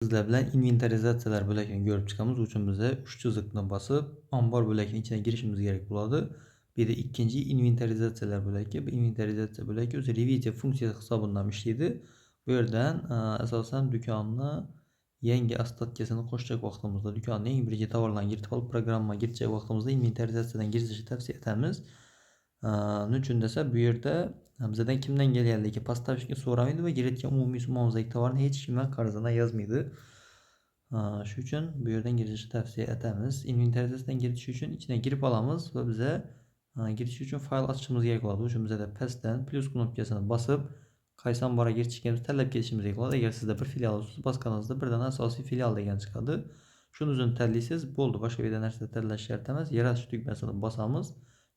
Sizlar bilan inventarizatsiyalar bo'lagini ko'rib chiqamiz. U uchun biza 3 chiziqni bosib, ombor bo'lagining ichiga kirishimiz kerak bo'ladi. Bu yerda ikkinchi inventarizatsiyalar bo'lagi. Bu inventarizatsiya bo'lagi o'zi reviziya funksiyasi hisobidan ishlaydi. Bu yerdan asosan do'konni yangi ostatkasini qo'shacak vaqtimizda, do'konni eng birinchi tovarlarni kiritib olib, programma kiritacak vaqtimizda inventarizatsiyadan kiritishni tavsiya etamiz. Nima uchun desa, bu yerda bizdan kimdan kelganligi поставщик so'ramaydi va kelayotgan umumiy summamizdagi tovarni hech kimga qarzini yozmaydi. Shu uchun bu yerdan kiritishni tavsiya etamiz. Inventarizatsiyadan kiritish uchun ichidan kirib olamiz va biza kiritish uchun fayl ochishimiz kerak bo'ladi. Uchun bizada pastdan plyus knopkasini bosib, qaysi omborga kiritishimizni tanlab ketishimiz kerak bo'ladi. Agar sizda bir filial bo'lsa, bosganingizda birdan asosiy filial degan chiqadi. Shuni o'zini tanlaysiz, bo'ldi. Boshqa bir narsa tanlash shart emas. Yaratish tugmasini bosamiz.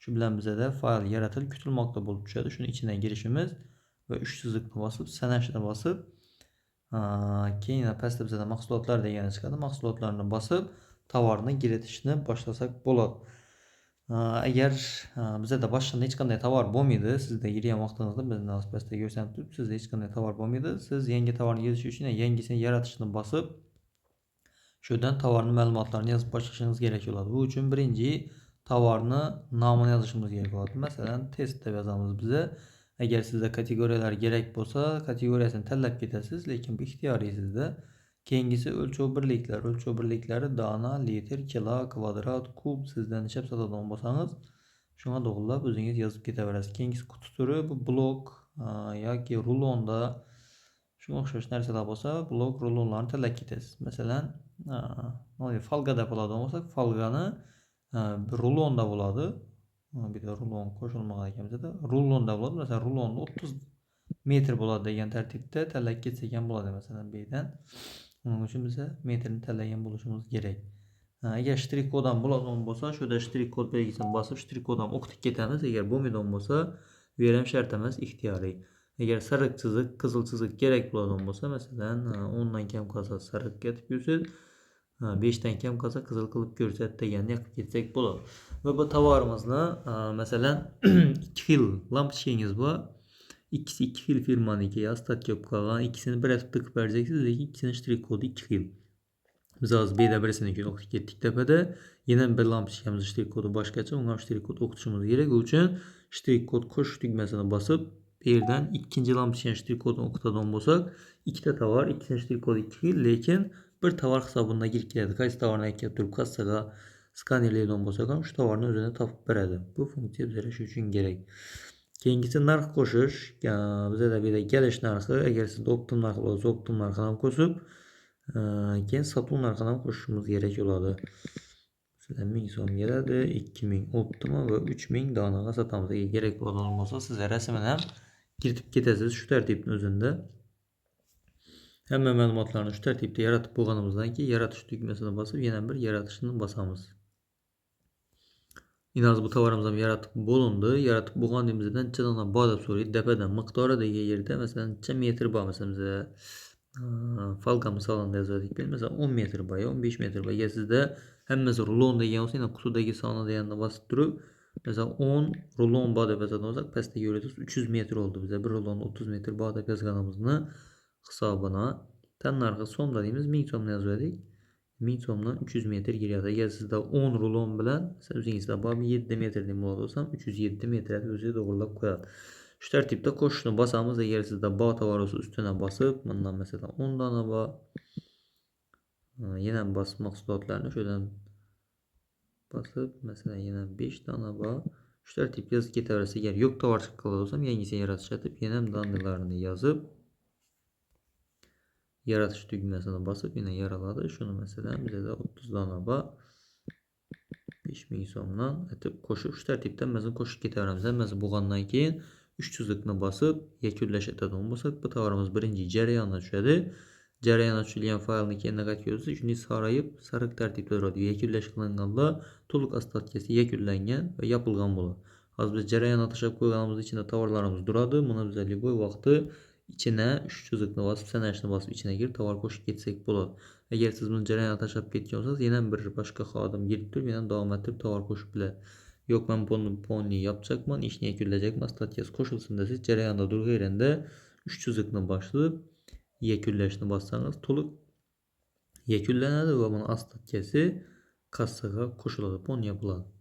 Shu bilan bizada fayl yaratilib kutilmoqda bo'lib tushadi. Shuni ichidan kirishimiz va 3 chiziqni bosib, sanashni bosib, keyin pastda bizada mahsulotlar degani chiqadi. Mahsulotlarni bosib, tovarni kiritishni boshlasak bo'ladi. Agar bizada boshqa hech qanday tovar bo'lmaydi, sizda kirgan vaqtingizda bizni pastda ko'rsatib turib, sizda hech qanday tovar bo'lmaydi. Siz yangi tovarni kiritish uchun yangisini yaratishni bosib, shu yerdan tovarni ma'lumotlarini yozib boshlashingiz kerak bo'ladi. Bu uchun birinchi tovarni nomini yozishimiz kerak bo'ladi. Masalan, test deb yozamiz biza. Agar sizda kategoriyalar kerak bo'lsa, kategoriyasini tanlab ketasiz, lekin bu ixtiyoriy sizda. Keyingisi o'lchov birliklar. O'lchov birliklari dona, litr, kilo, kvadrat, kub sizdan nechab sotadigan bo'lsangiz, shunga to'g'rilab o'zingiz yozib ketaverasiz. Keyingisi quti turi, bu blok yoki rulonda shunga o'xshash narsalar bo'lsa, blok rulonlarni tanlab ketasiz. Masalan, folgada bo'ladigan bo'lsak, folgani rulonda bo'ladi. Bu yerda rulon qo'shilmagan ekan bizada. Rulonda bo'ladi. Masalan, rulonda 30 metr bo'ladi degan tartibda tanlab ketsak ham bo'ladi, masalan, bu yerdan. Uning uchun biza metrni tanlagan bo'lishimiz kerak. Agar shtrix kod ham bo'ladigan bo'lsa, shu yerda shtrix kod belgisini bosib, shtrix kod ham o'qitib ketamiz. Agar bo'lmaydigan bo'lsa, bu yer ham shart emas, ixtiyoriy. Agar sariq chiziq, qizil chiziq kerak bo'ladigan bo'lsa, masalan, 10 dan kam qolsa sariq ketib yursa, 5 dan kam qolsa qizil qilib ko'rsat deganni yoqib ketsak bo'ladi. Va bu tovarimizni, masalan, 2 xil lampochkangiz bor. Ikkisi 2 xil firmaniki, ostatka bo'lib qolgan. Ikkisini bir etib tiqib berjaksiz, lekin ikkisini shtrix kodi 2 xil. Biz hozir bu yerda birisini o'qitib ketdik tepada. Yana bir lampochkamiz shtrix kodi boshqacha, unga ham shtrix kod o'qitishimiz kerak. U uchun shtrix kod qo'shish tugmasini bosib, bu yerdan ikkinchi lampochkani shtrix kodini o'qitadigan bo'lsak, ikkita tovar, ikkisini shtrix kodi 2 xil, lekin bir tovar hisobida kirib keladi. Qaysi tovarni aytib turib kassaga skanerlaydigan bo'lsak ham shu tovarni o'zini topib beradi. Bu funksiya bizga shu uchun kerak. Keyingisi narx qo'shish. Bizada bu yerda kelish narxi, agar sizda оптом narxi bo'lsa, оптом narxini ham qo'shib, keyin sotuv narxini ham qo'shishimiz kerak bo'ladi. Masalan, 1000 so'm keladi, 2000 оптом va 3000 donaga sotamiz. Agar kerak bo'ladigan bo'lsa, siz rasmini ham kiritib ketasiz shu tartibni o'zida. Hamma ma'lumotlarni shu tartibda yaratib bo'lganimizdan keyin yaratish tugmasini bosib, yana bir yaratishni bosamiz. Endi hozir bu tovarimiz ham yaratib bo'lindi. Yaratib bo'lgandan bizdan necha dona bor deb so'raydi. Tepada miqdori degan yerda masalan necha metr bor, masalan biza folga misolida yozdik. Masalan 10 metr bor yo 15 metr bor. Agar sizda hammasi rulon degan bo'lsa, yana qutidagi soni deganni bosib turib, masalan 10 rulon bor deb yozadigan bo'lsak, pastda ko'rasiz 300 metr bo'ldi. Biza bir rulon 30 metr bor deb yozganimizni hisobini tan narxi so'mda deymiz, 1000 so'mni yozib 1000 so'mdan 300 metr kiryapti. Agar sizda 10 rulon bilan, masalan, o'zingizda bor 7 metr deb bo'ladigan bo'lsam, 307 metr o'zi to'g'rilab qo'yadi. Shu tartibda qo'shishni bosamiz. Agar sizda bor tovar bo'lsa, ustuna bosib, bundan masalan 10 dona bor. Yana bosib mahsulotlarni shu yerdan bosib, masalan, yana 5 dona bor. Shu tartibda yozib ketaverasiz. Agar yo'q tovar chiqib qolgan bo'lsam, yangisini yaratish aytib, yana donalarini yozib, yaratish tugmasini bosib, yana yaraladi. Shuni masalan bizada 30 dona bor. 5000 so'mdan aytib qo'shib, shu tartibda hammasini qo'shib ketaveramiz. Hammasi bo'lgandan keyin 3 chiziqni bosib, yakunlash aytadigan bo'lsak, bu tovarimiz birinchi jarayonga tushadi. Jarayonga tushilgan faylni keyin qaytib ko'rsa, shunday sarayib, sariq tartibda turadi. Yakunlash qilinganda to'liq ostatkasi yakunlangan va yopilgan bo'ladi. Hozir biz jarayonga tashlab qo'yganimiz ichida tovarlarimiz turadi. Buni biz любой vaqti ichine 3 chiziqni bosib, sanashni bosib ichiga kirib tovar qo'shib ketsak bo'ladi. Agar siz buni jarayonga tashlab ketgan bo'lsangiz, yana bir boshqa xodim kirib turib, yana davom ettirib tovar qo'shib biladi. Yo'q, men buni полный yopchakman, ishni yakunlayapman, statyasi qo'shilsin desangiz, jarayonda turganda 3 chiziqni bosib, yakunlashni bossangiz, to'liq Yakunlanadi va buni остатка si kassaga qo'shiladi, pon yopiladi.